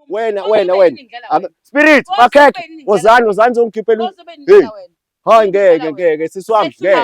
Wena wena wena. Spirit, makhekhe, wozani wozani zongikhiphela. Hey. Hayi ngeke ngeke sisi wami ngeke.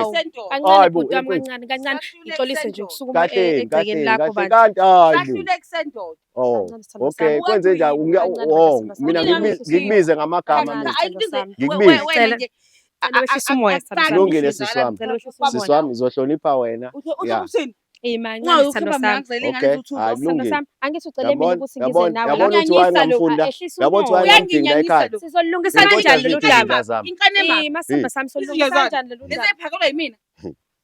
Kancane Hayi bo, bhuti wami mfethu. kancane kancane ngixolise nje ukusukuma Kahleni egcekeni kahleni lakho kahle bandla. kanti hayi bo. Sahluleka sendoda. Oh, Kancane sithandwa okay sami. kwenze njani? Kancane Oh, sithandwa sami. mina ngikubize ngamagama Kancane mina. sithandwa sami. Ngikubize. Cela cela wehlise umoya sithandwa sami. Kulungile sisi wami. Cela wehlise umoya. Sisi wami uzohlonipha wena. Ya. Uthini? Ima kancane sithandwa sami. Okay, hayi Sithandwa kulungile. sami, angithi ucele mina Yabona ukuthi ngize yabona nawe. yabona ukuthi Uyangiyanyisa lo, wayengangifunda. ehlisa Yabona ukuthi umoya. wayengangidinga la ekhaya. Sizolungisa Kodwa kanjani lolu ziphi daba? izinja zami? Inkane mama. Ima sithandwa sami, solungisa Izinja zami. kanjani lolu daba? Lezephakelwa yimina.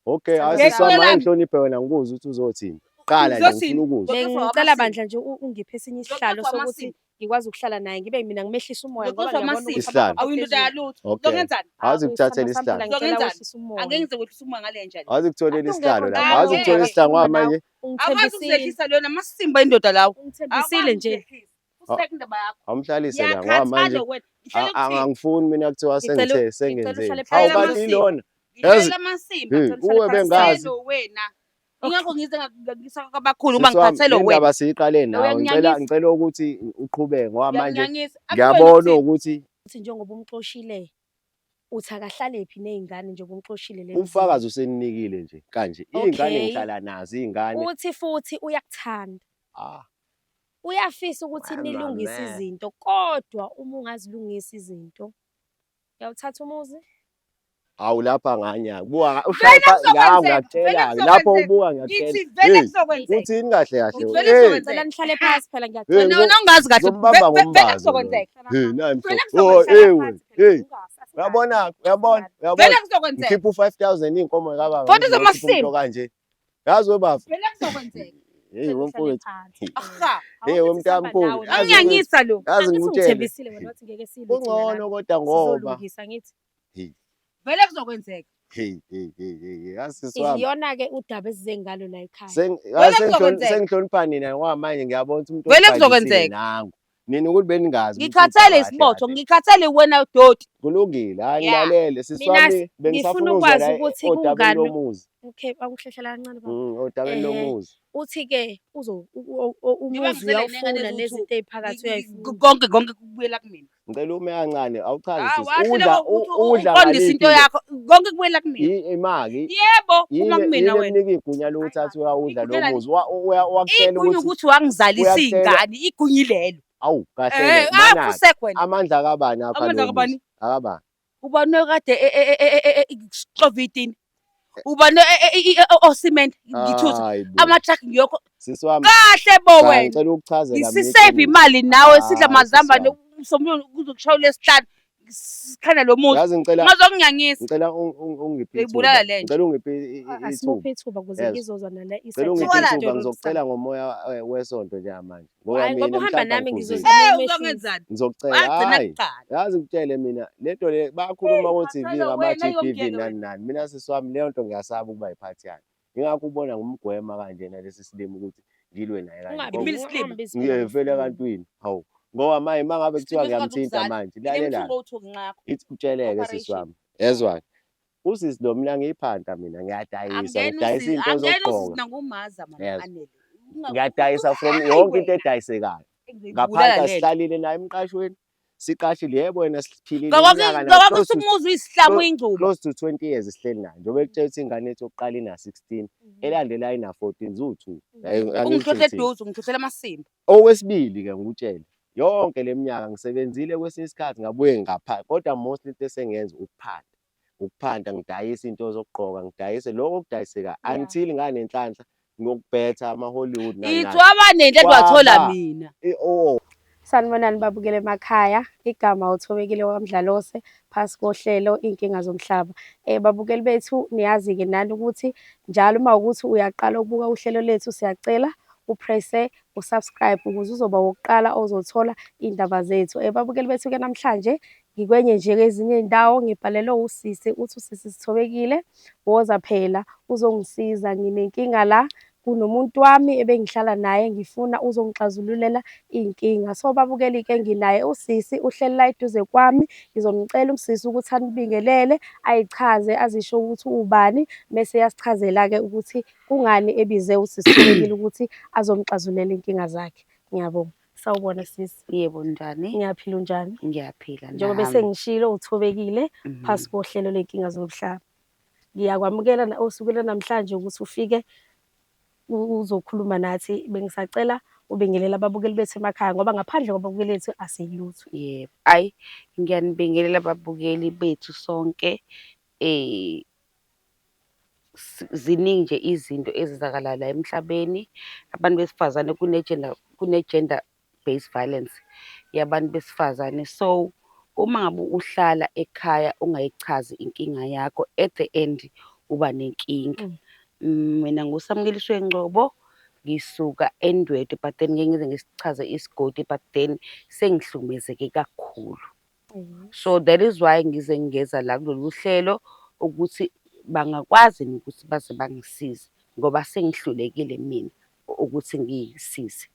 Okay, hayi Sithandwa sisi wami sami. ake ngihloniphe wena ngikuze ukuthi uzothini. Qala nje Uzothini? ngifuna ukuzwa. Bengicela bandla nje ungiphe esinye isihlalo Uzoxoxa sokuthi amasimba. ngikwazi ukuhlala naye ngibe mina ngimehlisa umoya ngoba Uzoxoxa ngiyabona amasimba. ukuthi Isihlalo. Awuyindoda yalutho. Okay. Uzongenzani? Awuzi kuthathela Sithandwa sami, isihlalo. phela ngicela Uzongenzani? wehlise umoya. Angeke ngize kwehlisa umoya ngale njani. Awuzi kutholela isihlalo Akungekho lapha. ndawo, Awuzi kuthola ngeke isihlalo ngoba ngikhuluma manje Awukwazi Ungithembisile. ukuzehlisa lona amasimba indoda lawo. Ungithembisile nje. Useke indaba yakho. awumhlalise la ngoba manje Ngiyakhathala wena. Ngihlele kuthini? angifuni mina kuthiwa Ngicela sengithe ngicela sengenzeni. uhlale Hawu phansi. kanti ilona. Ngihlele Yazi amasimba. hey, Ngicela uhlale uwe phansi. bengazi. Selo wena. Ingakho ngize ngakisa kabakhulu uma Sisi wami ngiphathele le wena. ndaba siyiqale nawe. Ngicela Uyanginyanyisa. ngicela ukuthi uqhubeke ngoba manje Uyanginyanyisa. ngiyabona ukuthi Uthi njengoba umxoshile uthi akahlale phi ney'ngane njengoba umxoshile le mzini. ubufakazi useninikile nje kanje. Iy'ngane Okay. ngihlala nazo iy'ngane. Uthi futhi uyakuthanda. Ah, Uyafisa ukuthi Mama nilungise man. izinto kodwa uma ungazilungisa izinto uyawuthatha umuzi. Hawu lapha nganyaka. Buka Vele ushaya la kuzokwenzeka. Vele ngiyakutshela lapho kuzokwenzeka. ubuka ngiyakutshela. Ngithi vele Hey, kuzokwenzeka. uthini kahle kahle Ngithi wena? vele Hey, kuzokwenzeka. Ngicela nihlale phansi phela hey, ngiyacela. Wena wena ungazi kahle. ngizombamba Vele ngombazo lo. kuzokwenzeka. Hey, nayi mhlo. Vele Oh, kuzokwenzeka. hey wena. Hey, uyabona, uyabona, uyabona. Vele kuzokwenzeka. Ngikhipha u-5000 iy'nkomo kababa. Futhi ngizokhipha umuntu zamasimba. okanje. Yazi webaba. Vele kuzokwenzeka. Hey wemfowethu. Aha. Hey wemntamkhulu. Yazi wethu. Anginyanyisa lo. Yazi Angithi ngikutshele. ungithembisile wena wathi ngeke silwe thina la. Kungcono kodwa ngoba Sizolungisa ngithi. Vele kuzokwenzeka. hey hey hey hey hey, yazi sisi wami. Iyona-ke udaba esize ngalo la ekhaya. Vele kuzokwenzeka. Sengihlonipha nina ngoba manje ngiyabona ukuthi umuntu Vele obhalisile kuzokwenzeka. nangu. Nina ukuthi beningazi ukuthi Ngikhathele udaba kahle isibotho, kahle. ngikhathele wena doti. Kulungile, hayi Yeah. ngilalele sisi Mina wami bengisafuna ngifuna ukuzwa ukwazi la ukuthi odabeni kungani lomuzi. Okay, akuhlehlela kancane baba. Odabeni Eh, lomuzi. uthi-ke uzo Njengoba umuzi ngizele nengane uyawufuna eziwu-two, nezinto ey'phakathi uyayifuna. Konke konke kubuyela kumina. Ngicela ume kancane awuchaze Hawu, sisi. wahluleka Udla ukuthi udla uqondise ngaliphi into yakho. Konke kubuyela kumina. Imaki Yebo, yini uma kumina yini wena. emnika igunya lokuthi athi uyawudla lo Igunya muzi? Uyakutshela Igunya ukuthi ukuthi wangizalisa uyakutshela iy'ngane, igunya ilelo. awu kahle Eh, ke mana akusek wena. amandla kabani apha Amandla lowo kabani? muzi? Akabani. Ubani okade xova itini? Ubani osimende ngithutha Hayi bo. ama-truck ngiyokho. Sisi wami Kahle bo cha wena. ngicela ukuchazela mina Ngisisave iqiniso. imali nawe sidla Hayi sisi amazambane wami. somlilo kuzokushaya lesihlanu sikhanda lo muzi. Yazi ngicela Ungazokunginyanyisa. ngicela ungiphe Ngiyibulala ithuba. le nja. Ngicela ungiphe ithuba. Asimuphe ithuba ukuze Yezwa. ngizozwa nale Ngicela ungiphe Suka la. ithuba ngizocela ngomoya wesonto njengamanje. Ngoba Hhayi mina ngoba uhamba mhlawumbe nami angiphuzile. ngizozama Eh, ukumehlisa. uzongenzani? Ngizocela Wagcina hayi. kuqala. Yazi ngikutshele mina lento le bayakhuluma ko-TV Khathalo wena ngama-GBV yomyeke nani wena. nani. Mina sisi wami leyo nto ngiyasaba ukuba yiphathi yayo. Ingakho ubona ngimgwema kanjena lesi silimi ukuthi ngilwe naye kanje. Ungabi Ngoba Imile isilima. ungambizi phela ngiyevela ngesilima. ebantwini. Hawu. Ngoba manje uma ngabe kuthiwa Isilima esikwazi ngiyamthinta ukuzala. manje lalela. Nginemthungo owuthuki nxakho. Ithi utsheleke sisi Operation. wami. Yezwa-ke. Usisi lo mina ngiyiphanta mina ngiyadayisa Angena ngidayisa usisi, iy'nto angena usisi zokugqoka. nangumaza mana Yezwa. Anele. Ngiyadayisa from Hayi yonke into wena. edayisekayo. Ngiyibulala Ngaphanta le nja. sihlalile naye emqashweni. Siqashile yebo wena siphilile Ngakwaku iminyaka na ngakwakuthi close to umuzi uyisihlamu uyingcuba. close to 20 years sihleli naye. Njengoba ekutshela ukuthi ingane yethu yokuqala ina-16 elandelayo ina-14 ziwu-2. Angithi Ungihlohle ngithini. eduze, ungihlohlela amasimba. Okwesibili-ke ngikutshele yonke le minyaka ngisebenzile kwesinye isikhathi ngabuye ngapha kodwa mostly into esengiyenza ukuphanda. Ukuphanda ngidayise into zokugqoka ngidayise lokho okudayisekayo Yeah. until nganenhlanhla ngokubhetha ama-Hollywood nani Ithi nani. wabanenhle wathola Kwaba mina. oh Sanibonani babukele emakhaya, igama uThobekile waMdlalose phasi kohlelo Iy'nkinga Zomhlaba. Babukeli bethu niyazi-ke nani ukuthi njalo uma ukuthi uyaqala ukubuka uhlelo lethu siyacela upresse usubscribe ukuze uzoba wokuqala ozothola iy'ndaba zethu. Babukeli bethu-ke namhlanje ngikwenye nje kwezinye iy'ndawo ngibhalelwe usisi, uthi usisi Sithobekile, woza phela uzongisiza nginenkinga la kunomuntu wami ebengihlala naye ngifuna uzongixazululela iy'nkinga. So babukeli-ke nginaye usisi uhleli la eduze kwami, ngizomcela usisi ukuthi anibingelele ayichaze azisho ukuthi ubani mese eyasichazela-ke ukuthi kungani ebize usisi Thobekile ukuthi azomxazululela iy'nkinga zakhe. Ngiyabonga. Sawubona sisi. Yebo, njani? Ngiyaphila, unjani? Ngiyaphila. Njengoba nami. sengishilo uthobekile phasi kohlelo ley'nkinga zomhlaba. Ngiyakwamukela osukwini namhlanje ukuthi ufike uzokhuluma nathi. Bengisacela ubingelele ababukeli bethu emakhaya ngoba ngaphandle kwababukeli bethu asiyilutho. Yebo. Ayi, ngiyanibingelela ababukeli bethu sonke. Ziningi nje izinto ezenzakalayo la emhlabeni. Abantu besifazane kune-gender based violence yabantu besifazane. So uma ngabe uhlala ekhaya ungayichazi inkinga yakho, at the end uba nenkinga. Mina nguSamukeliswe Ngcobo, ngisuka eNdwedwe, but then ngeke ngize ngisichaze isigodi, but then sengihlukumezeke kakhulu. So that is why ngize ngeza la kulolu hlelo ukuthi bangakwazi ukuthi baze bangisize ngoba sengihlulekile mina ukuthi ngiyisize.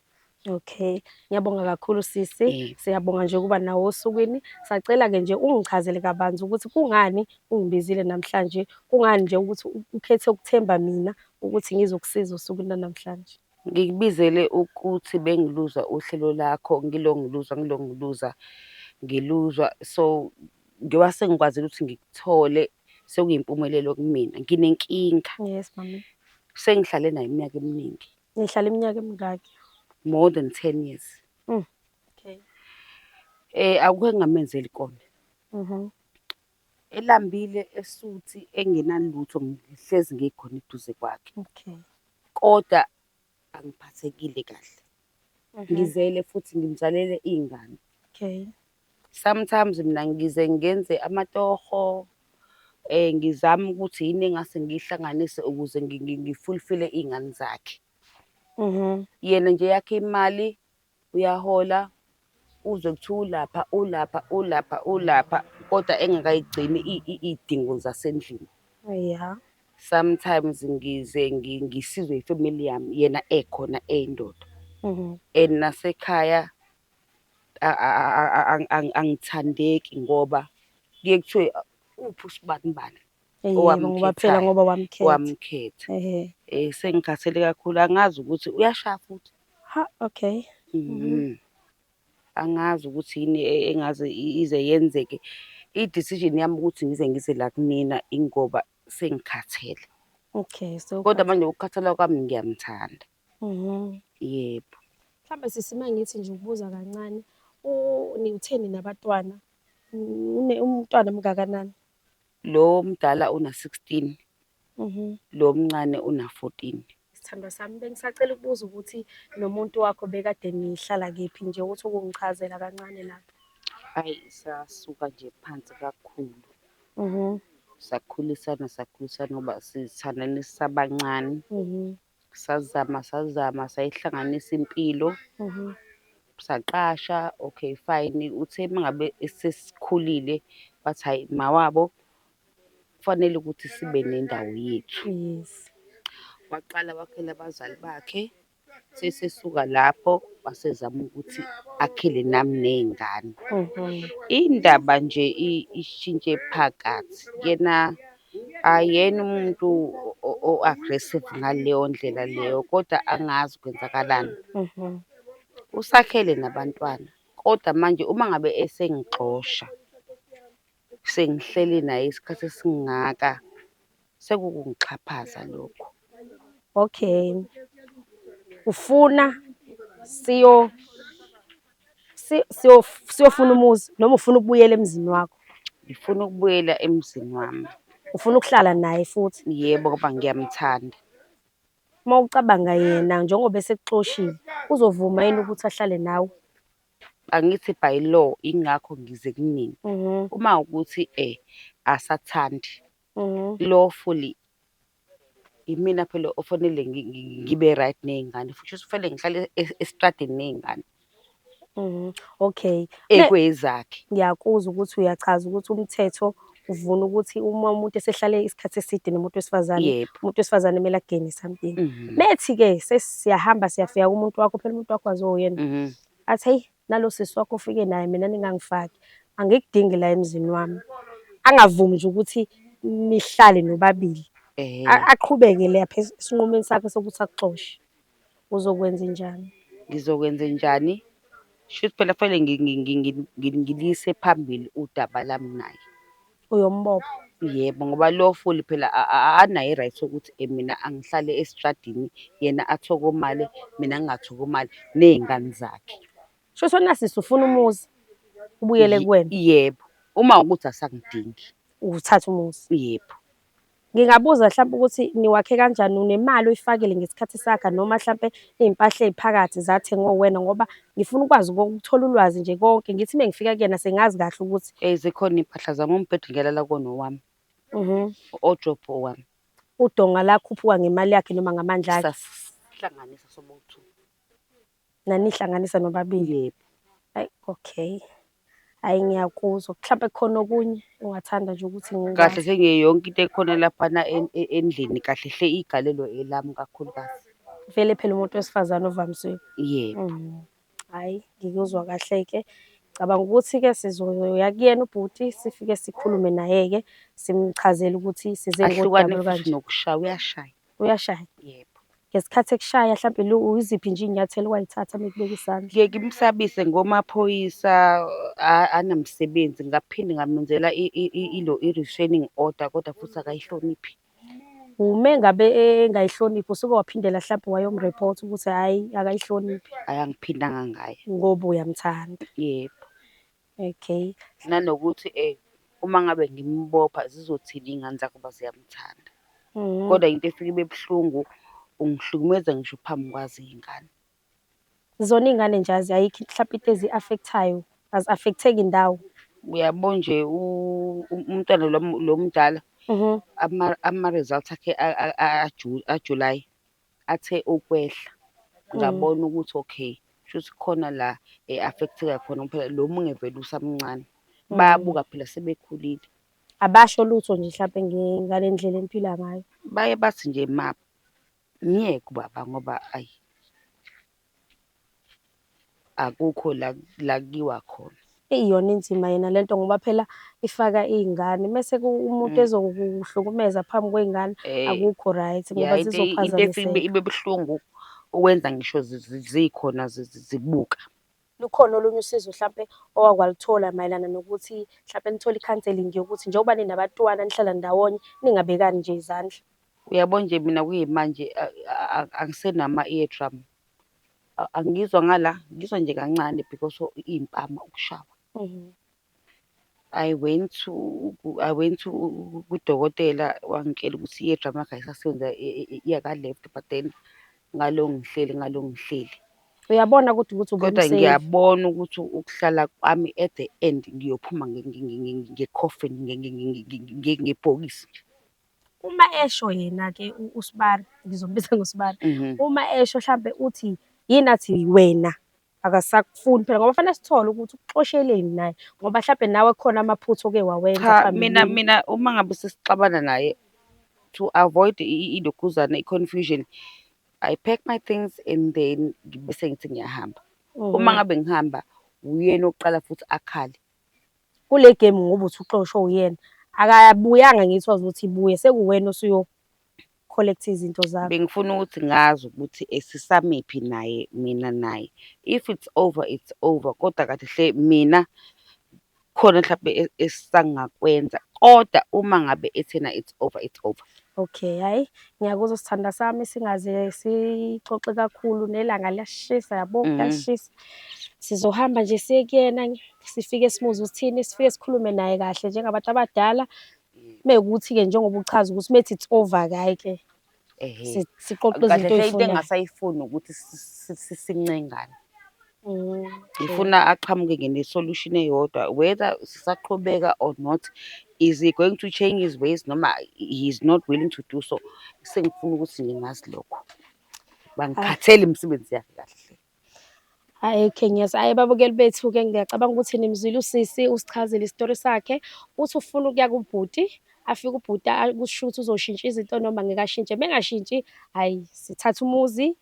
Okay, ngiyabonga kakhulu sisi. Siyabonga nje ukuba nawe osukwini. Sacela-ke nje ungichazele kabanzi ukuthi kungani ungibizile namhlanje, kungani nje ukuthi ukhethe ukuthemba mina ukuthi ngizokusiza osukwini lanamhlanje. Ngikubizele ukuthi bengiluzwa uhlelo lakho, ngilo ngiluzwa, ngilo ngiluzwa, ngiluzwa. So njengoba sengikwazile ukuthi ngikuthole sekuyimpumelelo kumina. Nginenkinga. Yes, mami. Sengihlale naye iminyaka eminingi. Nihlala iminyaka emingaki? More than 10 years. Okay. Akukho engingamenzeli kona. Elambile, esuthi, engenalutho, ngihlezi ngikhona eduze kwakhe. Kodwa angiphathekile kahle. Ngizele futhi ngimzalele iy'ngane. Sometimes mina ngize ngenze amatoho, ngizame ukuthi yini engase ngiyihlanganise ukuze ngi-fulfill-e iy'ngane zakhe. Yena nje yakhe imali uyahola, uzwe kuthiwa ulapha, ulapha, ulapha, ulapha, kodwa engakayigcini iy'dingo zasendlini. Sometimes ngize ngisizwe ifamily yami, yena ekhona eyindoda. And nasekhaya angithandeki ngoba kuye kuthiwe uphi usibanibani Yebo, ngoba phela owamkhethayo, ngoba wamkhetha. wamkhetha. Sengikhathele kakhulu, angazi ukuthi uyashaya futhi. Ha, okay. Angazi ukuthi yini engaze ize yenzeke. I-decision yami ukuthi ngize ngize la kunina ingoba sengikhathele. Okay, so Kodwa manje ukukhathala kwami ngiyamthanda. Yebo. Mhlambe sisi mangithi nje ukubuza kancane, utheni nabantwana? Umntwana mngakanani? Lo omdala una 16. Lo omncane una 14. Sithandwa sami, bengisacela ukubuza ukuthi nomuntu wakho bekade nihlala kephi nje, ukuthi ukungichazela kancane lapho. Ayi, sasuka nje phansi kakhulu. Sakhulisana, sakhulisana ngoba sithandana sisabancane. Sazama, sazama, sayihlanganisa impilo. Saqasha, okay fine. Uthe uma ngabe sesikhulile bathi hhayi mawabo kufanele ukuthi sibe nendawo yethu. Waqala wakhela abazali bakhe, sesesuka lapho wasezama ukuthi akhele nami ney'ngane. Indaba nje ishintshe phakathi. Yena ayena umuntu o-aggressive ngaleyo ndlela leyo, kodwa angazi kwenzakalani. Usakhele nabantwana, kodwa manje uma ngabe esengixosha, sengihleli naye isikhathi esingaka, sekukungixhaphaza lokho. Okay. Ufuna siyofuna umuzi noma ufuna ukubuyela emzini wakho? Ngifuna ukubuyela emzini wami. Ufuna ukuhlala naye futhi? Yebo, ngoba ngiyamthanda. Uma ucabanga yena njengoba esekuxoshile, uzovuma yini ukuthi ahlale nawe? Angithi by law ingakho ngize kunina. Uma ukuthi asathandi lawfully, imina phela ofanele ngibe right ney'ngane, futhi kufanele ngihlale estradini ney'ngane. Okay. Ekwezakhe. Ngiyakuzwa ukuthi uyachaza ukuthi umthetho uvuna ukuthi uma umuntu esehlale isikhathi eside nomuntu wesifazane, umuntu wesifazane kumele agene something. Methi-ke sesiyahamba siyafika kumuntu wakho, phela umuntu wakho waziwa uyena. Athi heyi, nalo sisi wakho ufike naye mina ningangifaki, angikudingi la emzini wami. Angavumi nje ukuthi nihlale nobabili. Aqhubeke lapha esinqumeni sakhe sokuthi akuxoshe. Uzokwenza njani? Ngizokwenza njani? Shuthi phela fanele ngiliyise phambili udaba lami naye. Uyombopha? Yebo, ngoba lawfully phela anayo i-right yokuthi mina angihlale esitradini, yena athokomale, mina ngingathokomali ney'ngane zakhe. Shuthi wena sisi ufuna umuzi ubuyele kuwena? Yebo, uma kuwukuthi asangidingi. Uthathe umuzi? Yebo. Ngingabuza hlampe ukuthi niwakhe kanjani, unemali oyifakile ngesikhathi sakha noma hlampe iy'mpahla ey'phakathi zathengwa uwena? Ngoba ngifuna ukwazi ukuthola ulwazi nje konke, ngithi uma ngifika kuyena sengazi kahle ukuthi. Zikhona iy'mpahla zami, umbhede ngiyalala kuwona owami. U-wardrobe owami. Udonga lakhuphuka ngemali yakhe noma ngamandla akhe? Sasihlanganisa sobawu-two. Nanihlanganisa nobabili? Yebo. Ayi, okay. Hhayi ngiyakuzwa. Mhlampe kukhona okunye ongathanda nje ukuthi Kahle ngikwazi? hle nje yonke into ekhona laphana endlini kahle hle igalelo elami kakhulukazi. Vele phela umuntu wesifazane ovamise. Yebo. Hhayi ngikuzwa kahle-ke. Cabanga ukuthi-ke sizoya kuyena ubhuti sifike sikhulume naye-ke simchazele ukuthi size ngodaba Ahlukane futhi olukanje. nokushaya, uyashaya. Uyashaya? Yebo. Ngesikhathi ekushaya mhlampe iziphi nje iy'nyathelo owayithatha uma ekubeka isandla? Ngiye ngimsabise ngomaphoyisa anamsebenzi, ngaphinde ngamenzela i-restraining order kodwa futhi akayihloniphi. Uma ngabe engayihloniphi usuke waphindela mhlampe wayomreport ukuthi hhayi akayihloniphi? Hhayi angiphindanga ngaye. Ngoba uyamthanda? Yebo. Okay. Nanokuthi uma ngabe ngimbopha zizothini iy'ngane zakhe uba ziyamthanda. Kodwa into efike ibe buhlungu ungihlukumeza ngisho phambi kwazo iy'ngane. Zona iy'ngane nje ayikho mhlampe into ezi-affect-ayo, azi-affect-eki ndawo. Uyabo nje umntwana lo mdala ama-results akhe aJulayi athe ukwehla. Ngabona ukuthi okay, shuthi khona la e-affect-eka khona phela lo munye vele usamncane. Bayabuka phela sebekhulile. Abasho lutho nje hlampe ngale ndlela eniphila ngayo? Baye bathi nje ma, myeke ubaba ngoba ayi akukho la kuyiwa khona. Iyona inzima yena lento ngoba phela ifaka iy'ngane mese umuntu ezokuhlukumeza phambi kwey'ngane akukho right ngoba Into efike zizophazamiseka. ibe buhlungu ukwenza ngisho zikhona zibuka. Lukhona olunye usizo hlampe owakwaluthola mayelana nokuthi hlampe nithole i-counselling yokuthi njengoba ninabantwana nihlala ndawonye ningabekani nje izandla? Uyabo nje mina kuyimanje angisenama eardrum. Angizwa ngala, ngizwa nje kancane because iy'mpama ukushawa. I went to kudokotela wangitshela ukuthi i-eardrum yakhe ayisasebenzi iya ka-left, but then ngalo ngihleli, ngalo ngihleli. Uyabona kodwa ukuthi Kodwa ubumsafe. ngiyabona ukuthi ukuhlala kwami at the end ngiyophuma nge-coffin, ngebhokisi nje. Uma esho yena-ke uSibari, ngizombiza ngoSibari. Uma esho hlampe uthi yini athi wena akasakufuni phela ngoba fanele sithole ukuthi ukuxosheleni naye ngoba hlampe nawe khona amaphutha oke wawenza Cha, phambilini. mina uma ngabe sesixabana naye to avoid ilokhuzana i-confusion, I pack my things and then bese ngithi ngiyahamba. Uma ngabe ngihamba uyena oqala futhi akhale. Kule game ngoba uthi uxoshwe uyena, akabuyanga ngithi wazi ukuthi ibuye, sekuwena osuyo collect izinto zakho. Bengifuna ukuthi ngazi ukuthi sisamephi naye mina naye. If it's over, it's over. Kodwa kahle hle mina khona mhlampe esangakwenza. Kodwa uma ngabe ethena it's over, it's over. Okay, hhayi ngiyakuzwa sithandwa sami, singaze sixoxe kakhulu nelanga liyashisa yabo, liyashisa. Sizohamba nje siye kuyena sifike simuzwe ukuthini, sifike sikhulume naye kahle njengabantu abadala. Mekuwukuthi-ke njengoba uchaza ukuthi methi it's over-ke hhayi-ke siqoqe Kahle izinto hle into oy'funayo. engasayifuni ukuthi sincengane. Ngifuna aqhamuke ne-solution eyodwa, whether sisaqhubeka or not, is he going to change his ways noma he is not willing to do so. Sengifuna ukuthi nje ngazi lokho. Bangikhathele imisebenzi yakhe kahle. Hhayi okay, ngiyezwa. Hhayi babukeli bethu-ke ngiyacabanga ukuthi nimzwile usisi usichazile isitori sakhe. Uthi ufuna ukuya kubhuti, afike ubhuti kusho ukuthi uzoshintsha izinto noma ngeke ashintshe. Mengashintshi, hhayi sithatha umuzi,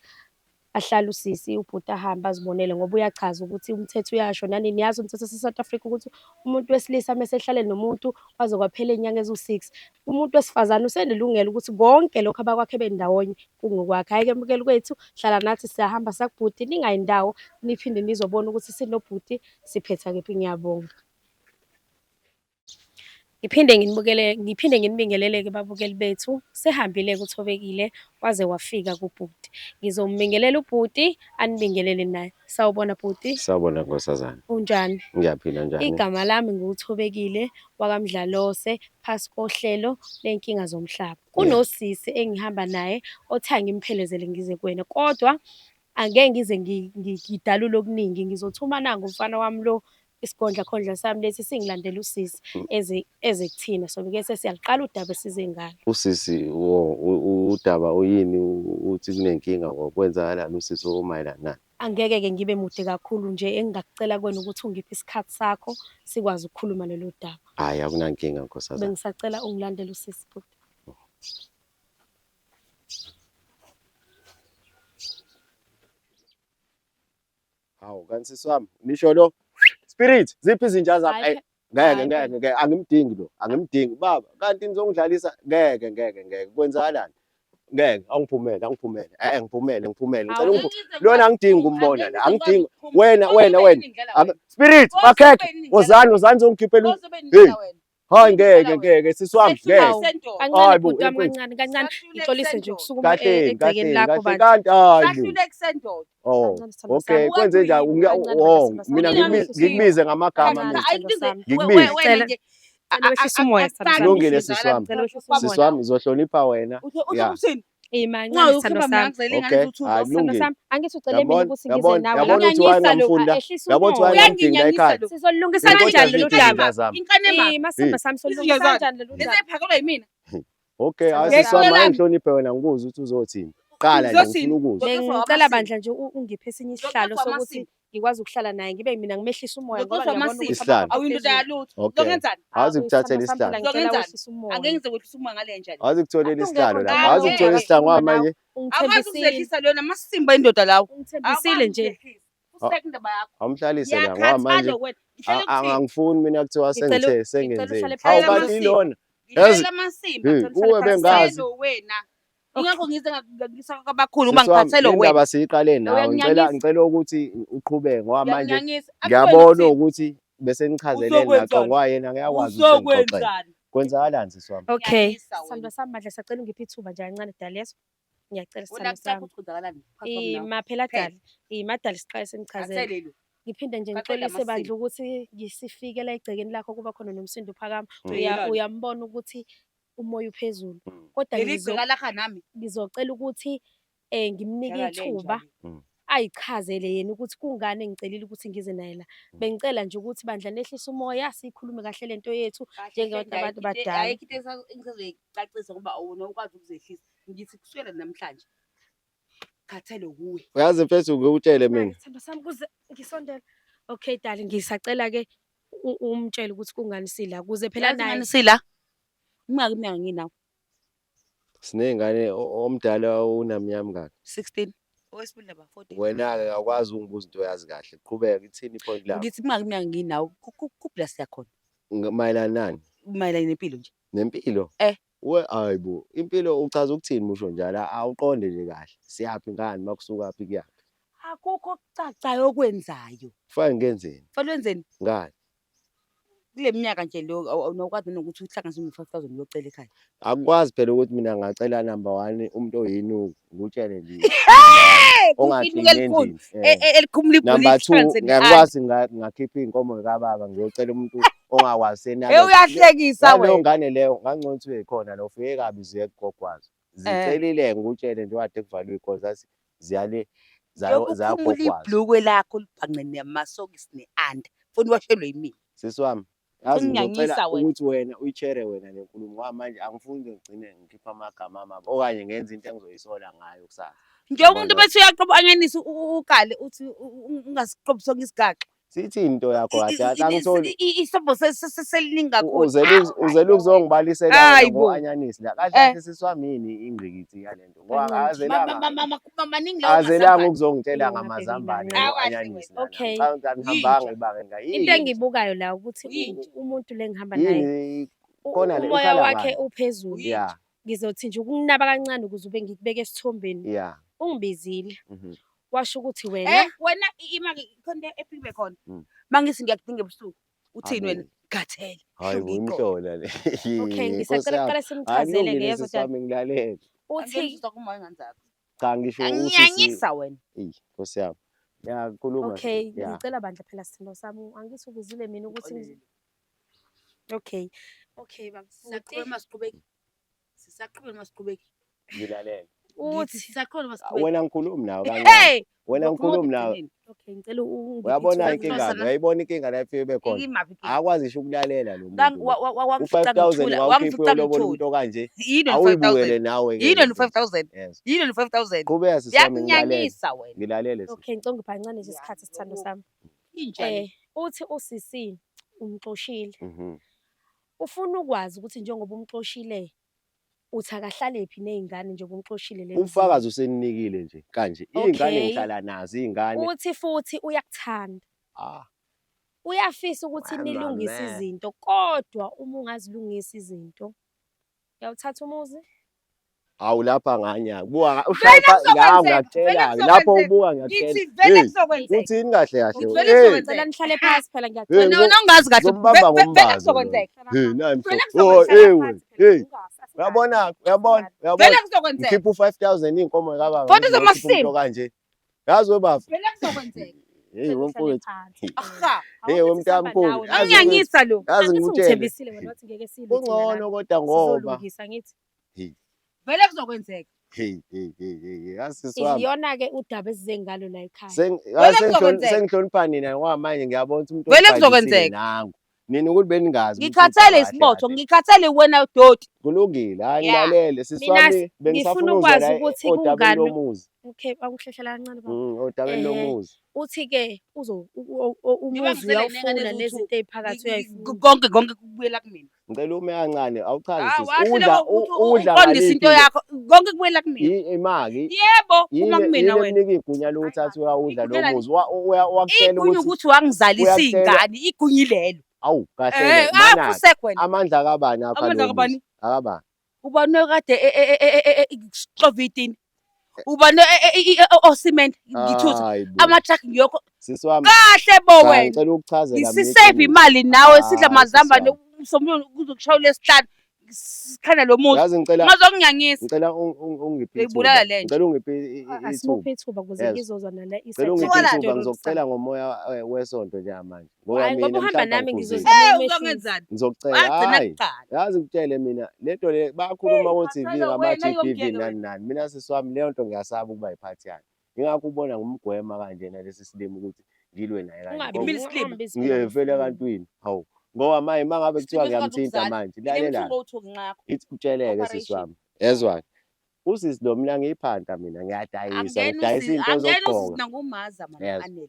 Ahlale usisi, ubhuti ahambe azibonele ngoba uyachaza ukuthi umthetho uyasho nani niyazi umthetho wase-South Africa ukuthi umuntu wesilisa mese ehlale nomuntu kwaze kwaphela iy'nyanga eziwu-six, umuntu wesifazane usenelungelo ukuthi konke lokhu abakwakhe bendawonye kungokwakhe. Hhayi-ke mbukeli kwethu, hlala nathi siyahamba sakubhuti, ningayi ndawo niphinde nizobona ukuthi sinobhuti siphetha kephi. Ngiyabonga. Ngiphinde nginibukele, ngiphinde nginibingelele-ke babukeli bethu. Sehambile-ke uThobekile waze wafika kubhuti. Ngizombingelela ubhuti anibingelele naye. Sawubona bhuti. Sawubona nkosazana. Unjani? Ngiyaphila njani? Igama lami nguThobekile wakaMdlalose phasi kohlelo lenkinga zomhlaba. Kunosisi engihamba naye othe angimphelezele ngize kuwena kodwa angeke ngize ngidalule okuningi ngizothuma nangu umfana wami lo Isigondlakhondla sami lesi singilandela usisi eze eze kuthina so ke sesiyaliqala udaba esize ngalo. Usisi wo udaba uyini uthi kunenkinga kwenzakalani usisi omayelana nani? Angeke ke ngibe mude kakhulu nje engingakucela kuwena ukuthi ungiphe isikhathi sakho sikwazi ukukhuluma lolu daba. Hhayi akunankinga nkosazana. Bengisacela ungilandele usisi bhuti. Hawu kanti sisi wami nisho lo spirit ziphi izinja zami? Hhayi, Ayi ngeke hhayi ngeke ngeke angimdingi lo angimdingi baba kanti nizongidlalisa ngeke ngeke ngeke kwenzakalani? Ngeke angiphumele angiphumele eh ngiphumele ngiphumele ngicela Awu. ungiphu lona angidingi ukumbona la angidingi wena wena wena spirit makhekhe wozani wozani zongikhiphela hey hayi ngeke ngeke sisi wami ngeke Hawu, kancane Hayi bo, bhuti wami mfethu. kancane kancane ngixolise nje ukusukuma kahleni egcekeni kahleni lakho kahle bandla. kanti hayi bo Oh, Kancane sithandwa okay. sami. Kwenze njani? Kancane Oh, sithandwa sami. mina ngikubize ngamagama Kancane mina. sithandwa sami. Ngikubize. Cela wehlise umoya sithandwa sami. Kulungile sisi wami. Cela wehlise umoya. Sisi wami uzohlonipha wena. Ya. Ima kancane sithandwa sami. Okay. Hayi Sithandwa kulungile. sami, angithi ucele mina Yabona, ukuthi ngize yabona, nawe. yabona ukuthi wayengamfuni la. Ehlisa Yabona ukuthi umoya. wayengamdingi la ekhaya. Sizolungisa Kodwa kanjani lolu ziphi daba? izinja zami? Ima sithandwa sami, solungisa kanjani lolu daba? Okay, hayi Sithandwa sisi wami sami. angihloniphe wena ngikuze ukuthi uzothini. Qala nje ngifuna ukuzwa. Bengicela bandla nje ungiphe esinye isihlalo sokuthi ngikwazi ukuhlala naye ngibe mina ngimehlisa umoya ngoba Ngizoxoxa ngiyabona ukuthi Isihlalo. abapha phezulu. Okay. Awazi kuthathela Sithandwa sami, isihlalo. phela ngicela Ngizokenzani? wehlise umoya. Angeke ngize kwehlisa umoya ngale njani. Awazi kutholela isihlalo Akungekho lapha. ndawo, Awazi kuthola isihlalo ngoba Ngikhuluma nawe. manje Akwazi Ungithembisile. ukuzehlisa lona amasimba indoda lawo. Ungithembisile nje. Useke indaba yakho. awumhlalise la ngoba manje Ngiyakhathala wena. Ngihlele ukuthini? angifuni mina kuthiwa Ngicela sengithe ngicela sengenzeni. uhlale Hawu phansi. kanti ilona. Ngihlele Yazi- amasimba. Hey, Ngicela uhlale kuwe phansi. bengazi. Selo wena. Ingakho ngize ngisa kabakhulu uma Sisi wami, ngikhathele le wena. ndaba siyiqale nawe. Ngicela Uyanginyanyisa. ngicela ukuthi uqhubeke ngoba manje Uyanginyanyisa. ngiyabona ukuthi bese nichazelene naxo Uzokwenzani? ngoba yena ngiyakwazi ukuthi ngixoxele. Uzokwenzani? Kwenzakalani sisi wami? Okay. Ngiyanyisa wena. Sithandwa sami bandla sacela ungiphe ithuba nje kancane dali yeso. Ngiyacela Wena sithandwa akucaci sami. ukuthi kwenzakalani phakathi kwami nawe. Ima phela Phela. dali. Ima dali siqale senichazele. Khathele lo. Ngiphinde nje Khathele ngixolise bandla amasimba. ukuthi ngisifike la egcekeni lakho kuba khona nomsindo uphakama. Bhekelani. Uyambona ukuthi umoya uphezulu. Kodwa Leli gceka lakha nami. ngizocela ukuthi ngimnike Dlala le ithuba nja le. ayichazele yena ukuthi kungani engicelile ukuthi ngize naye la. Bengicela nje ukuthi bandla nehlise umoya sikhulume kahle lento yethu Kahle njengabantu hle, abantu ayikho into- abadala. Ayikho into engisazoyicacisa ngoba awuna ukwazi ukuzehlisa. Ngithi kusukela namhlanje khathele kuwe. Uyazi mfethu ngikutshele mina. Sithandwa sami kuze ngisondele. Okay dali ngisacela ke umtshele ukuthi kungani sila kuze phela Yazi naye ngani sila? Iminyaka iminyaka nginawo. Siney'ngane omdala unamnyama ngaka. 16. Owesibili naba 14. Wena-ke awukwazi ukungibuza into oyazi kahle. Qhubeka ithini i-point lakho? Ngithi iminyaka iminyaka nginawo kuphi la siya khona? Mayelana nani? Mayelana nempilo nje. Nempilo? Eh. We hayi bo, impilo uchaza ukuthini musho njalo? Awuqonde nje kahle. Siyaphi ngani makusukaphi kuyaphi? Akukho okucacayo okwenzayo. Kufanele ngenzeni? Kufanele wenzeni? Ngani? Kule minyaka nje lo awunokwazi nokuthi uhlanganise no-5 000 uyocela ekhaya. Akukwazi phela ukuthi mina ngingacela number one umuntu oyinuku ngikutshele nje. Inuku Ongaklini elikhulu. endlini. Eh. Elikhumula ibhuliki Number two, lihlanganise ne-under. ngiyakwazi ngakhipha iy'nkomo zikababa ngiyocela umuntu ongakwazi Hey senake. uyahlekisa Leyo wena. ngane leyo ngangcono ukuthi uyikhona lo ufike kabi ziye kugogwazo. Zicelile ngikutshele nje kade kuvalwe iy'kole zathi ziyale Lokhu ukhumula zayagogwazo. ibhlukwe lakho libhanqe namasokisi ne-under. Funa uwashelwe yimina. Sisi wami, yazi ngizocela Unginyanyisa wena. ukuthi wena uyichere wena le nkulumo ngoba manje angifuni nje ngigcine ngikhipha amagama amabi okanye ngenze into engizoyisola ngayo kusasa. Nje umuntu Yabona? bese uyaqoba anyanise ukale uthi ungasiqobi sonke isigaxa. Sithini into yakho kahle kahle angitholi. Isobho seliningi kakhulu. Uzele ukuzongibalisela Hayi bo. ngo-anyanisi la. Kahle Eh. kahle sisi wami yini ingqikithi yale nto? Ngoba azelanga Maningi lawo azelanga mazambane. ukuzongitshela Yona ngamazambane bheki ngo-anyanisi lana. Okay. Ngicabanga ukuthi anihambanga Yinja. ibanga enga. Into engiyibukayo la ukuthi Yinja. umuntu le engihamba naye Yini khona le umoya ukhala wakhe ngani? uphezulu. Yeah, Ngizothi nje ukunaba kancane ukuze ube ngikubeke esithombeni. yeah. Ungibizile Mhm. washo ukuthi wena Eh wena ima-ke khona into efike ibe khona. Mm. Mangithi ngiyakudinga ebusuku. Uthini wena? Amen. Khathele. Hayi bo Hlunga iqolo. imhlola le. Okay, Nkosi ngisacela yami. kuqale Hayi simchazele-ke kulungile yezwa sisi dade. wami ngilalele. Uthi Angeke umoya ngane zakho. Cha ngisho usisi. Angiyanyisa wena. Eyi Nkosi yami. Ya khuluma. okay, Ya. ngicela bandla phela sithandwa sami, angithi ubizile mina ukuthi okay. Okay baba Sisaqhubeka bhuti. masiqhubeki. Sisaqhubeka masiqhubeki. Ngilalele. Ngithi Uthi sisaqhubeka masiqhubeki. Wena ngikhulumi nawe kancane. Hey! Wena Uzokhuluma ngikhulumi nawe. ekugcineni. okay, ngicela ungiphe Uyabona ithuba inkinga, Ntombazana. uyayibona inkinga la ifike ibe khona. Imaphi inkinga? Akwazi ngisho ukulalela lo Ngang- muntu lo. wa- wa- wa- U-five wangifica thousand ngithula, wawukhiphe wangifica uyolobola ngithula. umuntu okanje. Yini wena Awuyibukele 5000? nawe ke Yini le wena mfethu. 5000? Yes. Yini wena 5000? Qhubeka sisi wami ngilalele. Yakunyanyisa wena. Ngilalele sisi. Okay, ngicela ungiphe kancane nje Ya, isikhathi sithandwa yebo. sami. Inja le. Uthi usisi umxoshile. Mhm. Ufuna ukwazi ukuthi njengoba umxoshile uthi akahlale phi ney'ngane njengoba umxoshile le emzini. Ubufakazi useninikile nje kanje. Iy'ngane Okay. ngihlala nazo iy'ngane. Uthi futhi uyakuthanda. Ah, Uyafisa ukuthi Wema nilungise me. izinto kodwa uma ungazilungisa izinto uyawuthatha umuzi? Awu lapha nganyaka. Buka ushaya Vele la kuzokwenzeka, vele ngiyakutshela lapho kuzokwenzeka. ubuka ngiyakutshela. Ngithi vele Hey, kuzokwenzeka. uthini kahle kahle? Ngithi vele Hey, kuzokwenzeka. Ngicela nihlale phansi phela hey, ngiyacela. Wena wena ungazi kahle ngizombamba vele ngombazo lo. kuzokwenzeka. Hey, nayi mfo. Vele Oh, kuzokwenzeka. hey wena. Hey. Uyabona, uyabona, uyabona. Vele kuzokwenzeka. Ngikhipha u-5000 iy'nkomo kababa. Futhi ngizokhipha umuntu uzomasimo. okanje. Yazi webaba. Vele kuzokwenzeka. Hey wemfowethu. Aha. Hey wemntamkhulu. Yazi wethu. Angiyanyisa lo. Yazi Angithi ngikutshele. ungithembisile wena wathi ngeke silwe thina la. Kungcono kodwa ngoba Sizolungisa ngithi. Vele kuzokwenzeka. hey hey hey hey yazi sisi wami. Iyona-ke udaba esize ngalo la ekhaya. Vele kuzokwenzeka. Sengihlonipha nina ngoba manje ngiyabona ukuthi umuntu Vele ongibhajisile kuzokwenzeka. nangu. Nina ukuthi beningazi ukuthi Ngikhathele udaba kahle isibotho, kahle. ngikhathele wena doti. Kulungile, hayi Yeah. ngilalele sisi Mina wami ngifuna bengisafuna ukwazi ukuzwa la ukuthi odabeni kungani lomuzi. Okay, akuhlehlela kancane baba. Odabeni Ehhe. lomuzi. Uthi-ke uzo Njengoba umuzi ngisele nengane uyawufuna eziwu-two, nezinto ey'phakathi uyayifuna. Konke konke kubuyela kumina. Ngicela ume kancane awuchaze Hawu, sisi. wahluleka Udla ukuthi udla uqondise into ngaliphi yakho. Konke kubuyela kumina. imali Yebo, yini kuma kumina yini wena. emnika igunya lokuthi athi uyawudla lo Igunya lani? muzi. Wakutshela Igunya ukuthi ukuthi wangizalisa uyakutshela iy'ngane, igunya ilelo. awu kahle Eh, ke mana afusekho wena. amandla akabani akha Amandla lowo akabani? muzi? Akabani. Ubani okade xova itini? Ubani osimende ngithutha Hayi bo. ama-truck ngiyokho Sisi wami kahle bo cha wena. ngicela ukuchazela mina Ngisisave iqiniso. imali nawe sidla Hayi sisi amazambane wami. somlilo kuzokushaya lesihlanu sikhanda lo muzi. Yazi ngicela Ungazokunyanyisa. ngicela ungiphe Ngiyibulala ithuba. le nja. Ngicela ungiphe ithuba. Asimuphe ithuba ukuze Yes. ngizozwa nale Ngicela iside ungiphe Thola. ithuba story ngizokucela sami. ngomoya wesonto njengamanje. Ngoba Hhayi ngoba mina uhamba mhlawumbe nami angiphuzile. ngizozama Eh ukumehlisa. uzongenzani? Ngizocela Wagcina hayi. kuqala. Yazi ngikutshele mina lento le bayakhuluma ko-TV Khathele wena ngama-GBV yomyeke nani wena. nani. Mina sisi wami leyo nto ngiyasaba ukuba yiphathi yayo. Ingakho ubona ngimgwema kanjena lesi silimi ukuthi ngilwe naye kanje. Ungabi Ngoba Imile isilima. ungambizi phela ngiyevele ngesilima. ebantwini. Hawu. Ngoba manje uma ngabe kuthiwa Isilima esikwazi ngiyamthinta ukuzala. manje lalela. Nginemthungo owu-two ngenxa yakho. Ithi utsheleke sisi Operation. wami. Yezwa-ke. Usisi lo mina ngiyiphanta mina ngiyadayisa Angena ngidayisa usisi, iy'nto angena usisi zokugqoka. nangumaza mana Yezwa. anele.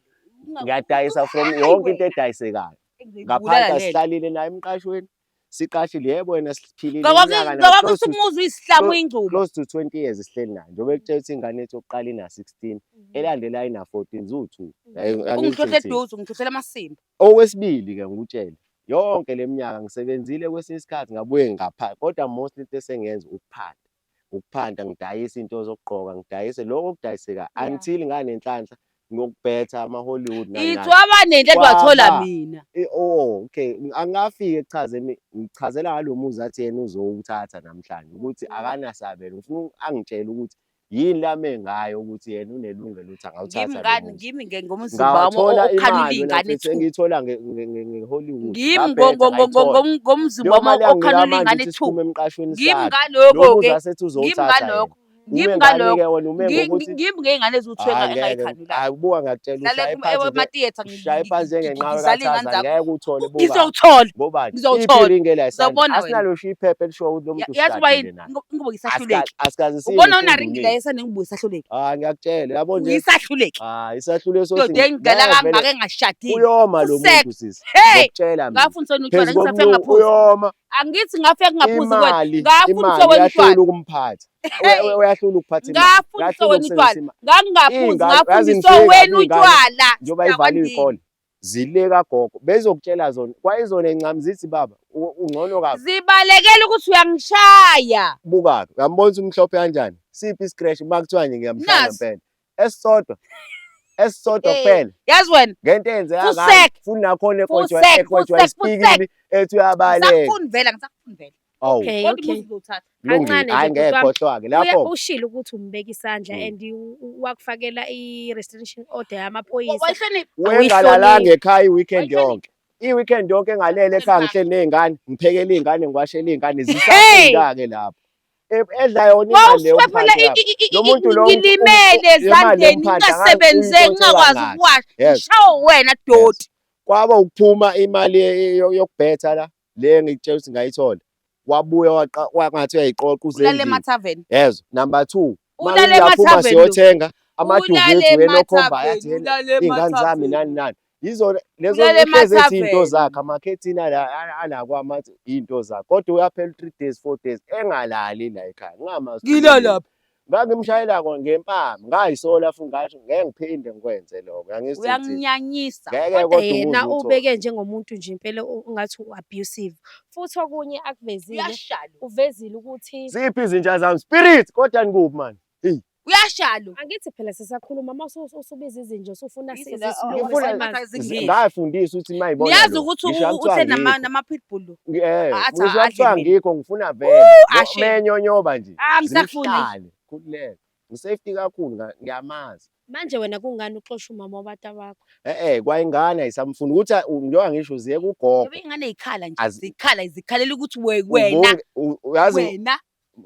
Ngiyadayisa from Hayi yonke into wena. edayisekayo. Ngizobulala Ngaphanta le nja. sihlalile naye emqashweni. Siqashile yebo wena siphilile Ngoba iminyaka na ngoba close kuthi to umuzi uyisihlamu close, uyingcuba. close to 20 years sihleli naye. Njengoba ekutshela ukuthi ingane yethu yokuqala ina-16 elandelayo ina-14 ziwu-2. Angithi Ungihlohla ngithini. eduze, ungihlohlela amasimba. Okwesibili ke ngikutshele yonke le minyaka ngisebenzile kwesinye isikhathi ngabuye ngapha kodwa mostly into esengiyenza ukuphanda. Ukuphanda ngidayisa into zokugqoka ngidayise lokho okudayiseka Yeah. until nganenhlanhla ngokubhetha ama-Hollywood nani Ithi nani. wabanenhlanhla wathola Kwaba mina. oh okay angafiki ekuchazeni ngichazela ngalo muzi athi yena uzowuthatha namhlanje ukuthi akanasabelo ngifuna angitshele ukuthi yini lame ngayo ukuthi yena unelungelo ukuthi Ngimi angawuthatha lo ngani muzi. ngimi ngomzimba wami Ngawathola okhanula imali wena iy'ngane mfethu two. engiyithola nge-Hollywood Ngimi ngabhetha ngayithola. ngomzimba Leyo wami mali yanginika okhanula manje iy'ngane ukuthi two. siphume emqashweni Ngimi sakhe. Lo ngalokho muzi ke. asethi Ngimi uzowuthatha yena. ngalokho. Ume Ngimi ngani-ke ngalokho. wena ume ngokuthi Ngimi ngey'ngane eziwu-two Hhayi, ngeke engayikhanulayo. hhayi buka ngiyakutshela Ngihlale ushaye phansi nje ematiyetha ushaye phansi njengenqawe ngizala iy'ngane kaThaza zakho. ngeke uthole bobani Ngizowuthola. bobani iphi Ngizowuthola. iringi elayisandla Ngizawubona wena. asinalo sho iphepha elishoyo ukuthi lo muntu Yazi uba usishadile yini? naye Ingubo ngisahluleki. Asikaze siye Ubona ngisho unaringi la enduneni esandleni ingubo ngisahluleki. hayi ngiyakutshela yabo nje Ngisahluleki. hayi isahluleko sothi Ndoda engidala ngeke vele kangaka engashadile. uyoma lo Fusek. muntu sisi Hey! ngokutshela mina Ngafundiswa wena utshwala phezu ngisafike komlungu ngaphuzi. uyoma Angithi ngafike ngaphuzi kwena. imali Ngafundiswa imali wena uyahlula utshwala. ukumphatha Hey! Uyahlula ukuphatha imali Ngafundiswa uyahlula wena ukusebenzisa utshwala. imali Ngangingaphuzi iy'ngane yazi ngafundiswa ngifike kabi wena iy'ngane utshwala. njengoba ivaliwe Sidakwandini. iy'kole zile kagogo bezokutshela zona kwayizona ey'ncane zithi baba ungcono kabi Zibalekela ukuthi uyangishaya. buka-ke uyambona ukuthi umhlophe kanjani siphi i-scratch uma kuthiwa nje ngiyamshaya Nasi. ngempela esisodwa esisodwa Hey. kuphela Yazi wena. ngento eyenzeka Fusek. kabi futhi nakhona ekwetshwa Fusek, ekwetshwa fusek, fusek. isipikili ethi uyabaleka Ngisakufuni vele, ngisakufuni vele. awu Okay, Kodwa okay. umuzi uzowuthatha. kulungile Kancane hhayi nje ngeke bhuti wami. khohlwa-ke lapho Ushilo ukuthi umbeka isandla and wakufakela i-restriction order yamaphoyisa. Wayihlonipha. Wengalalanga ekhaya i-weekend Wayihlonipha. yonke i-weekend yonke engalele ekhaya ngihleli ney'ngane ngiphekele iy'ngane ngiwashele iy'ngane Hey! zisafunda-ke lapho edla yona imali leyo Wawusuke phela umphathi lapho lo muntu lo ngilimele le mali ezandleni yomphathi ngingasebenzeki angangiyintshontshela ngingakwazi ngathi ukuwasha. yes Ngishawa wena yes doti. kwaba ukuphuma imali yokubhetha la le engikutshela ukuthi ngayithola wabuya wangathi uyayiqoqa uze Ulale endlini emathaveni. yezwa number 2 Ulale ngiyaphuma emathaveni lo. siyothenga amaduku Ulale ethu yena okhomba emathaveni, athi yena ulale iy'ngane zami emathaveni. nani nani yizona lezo Ulale uhlezi ethi iy'nto emathaveni. zakhe amakhethini ala kwamathi iy'nto zakhe kodwa uyaphela u-3 days 4 days engalali la ekhaya ngingamazi ukuthi Ngilala ulele. Ngangimshayela ngempama ngayisola futhi ngasho ngeke ngiphinde ngikwenze lokho uyangizwa ukuthi Uyanginyanyisa. ngeke Kodwa kodwa yena umuze uthole ubeke njengomuntu nje impela ungathi u-abusive. Futhi okunye akuvezile, Uyashalo. uvezile ukuthi ziphi izinja zami spirit kodwa nikuphi manje eyi Uyashalo. angithi phela sisakhuluma uma usubiza izinja usufuna Yize la- sisilungu Ngifuna- simazi. Zingile. ngafundisa ukuthi uma yibona Niyazi lo ukuthi ngisho kuthiwa uthe ngikho nama-pitbull lo. eh Athi ngisho adle kuthiwa mina. ngikho ngifuna vele Ashe. menyonyoba nje Ah, ngisakufuni. zimhlale khululeka ngisafety kakhulu ngiyamazi Manje wena kungani uxosha umama wabantu bakho? eh kwayingane ayisamfuni ukuthi njengoba ngisho ziye kugogo Ngoba iy'ngane y'khala nje zikhala zikhalela ukuthi wena uyazi wena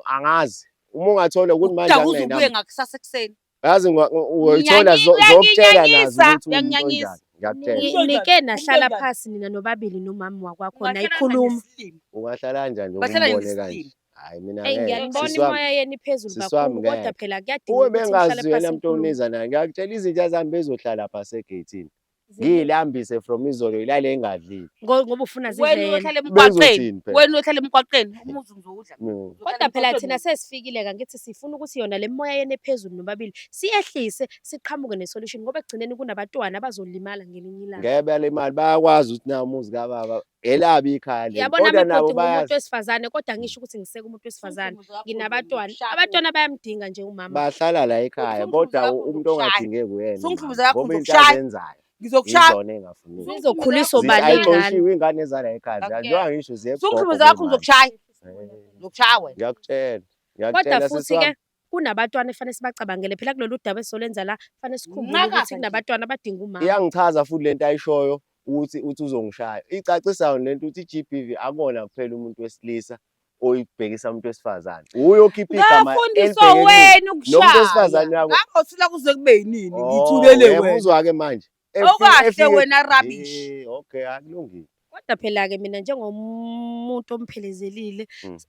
angazi uma ungathola ukuthi manje udakuze anginenamba ubuye ngakusasa ekuseni. yazi uyithola zokutshela nazo Uyanginyanyisa, ukuthi uwumuntu uyanginyanyisa. onjani ngiyakutshela Nike nahlala Umntanjani? phasi nina nobabili nomama wakwakho Ungahlala nayikhuluma. nesilima. ungahlala kanjani nje Bahlala umbone kanje nesilima. hayi mina Eyi ngeke ngiyanibona sisi wami imoya yenu iphezulu sisi wami kakhulu kodwa ngeke phela kuyadinga uwe ukuthi nihlale bengazi phasi wena muntu nikhulume. oniza naye ngiyakutshela izinja zami bezohlala pha segeyithini Zini? ngiyilambise from izolo ilale engadlile Ngoba ufuna zidle Wena yena. uyohlala emgwaqeni. bezothini phela Wena uyohlala emgwaqeni. Umuzi ngizowudla. Kodwa phela thina sesifikile ka ngithi sifuna ukuthi yona le moya yenu ephezulu nobabili siyehlise siqhamuke ne-solution ngoba ekugcineni kunabantwana abazolimala ngelinye ilanga. Ngeke balimali bayakwazi ukuthi na umuzi kababa elabi ikhaya leli Yabona kodwa mina nabo bhuti bayazi ngumuntu wesifazane kodwa ngisho ukuthi ngiseke umuntu wesifazane. Nginabantwana, abantwana bayamdinga nje umama. Bahlala la ekhaya kodwa Usungihlukumeza kakhulu umuntu ngizokushaya. ongadingeki uyena umama Usungihlukumeza kakhulu ngoba into ngizokushaya. azenzayo Ngizokushaya. yizona ey'ngafuneki. Zizokhuliswa ubani iy'ngane? Ayixoshiwe iy'ngane ezala ekhaya Akuyena. njengoba ngisho ziye kugogo Usungihlukumeza kakhulu kuyimanje. ngizokushaya. Eh, Ngizokushaya wena. Ngiyakutshela, Kodwa ngiyakutshela sisi futhi-ke wami. kunabatwana efanele sibacabangele phela kulolu daba esizolenza la fanele sikhumbule Nqakaza ukuthi nje. kunabatwana abadinga umama. Iyangichaza futhi lento ayishoyo ukuthi uthi uzongishaya. Icacisa lento ukuthi i-GBV akona kuphela umuntu wesilisa oyibhekisa umuntu wesifazane. Uye okhipha igama Ngafundiswa elibheke kumina. wena Nomuntu ukushaya. wesifazane uyakwa Ngangothula kuze kube yinini Oh, ngithulele wena. uyamuzwa-ke manje. Awukahle Efike wena rubbish. Eh, okay, akulungile. Kodwa phela-ke mina njengomuntu omphelezelile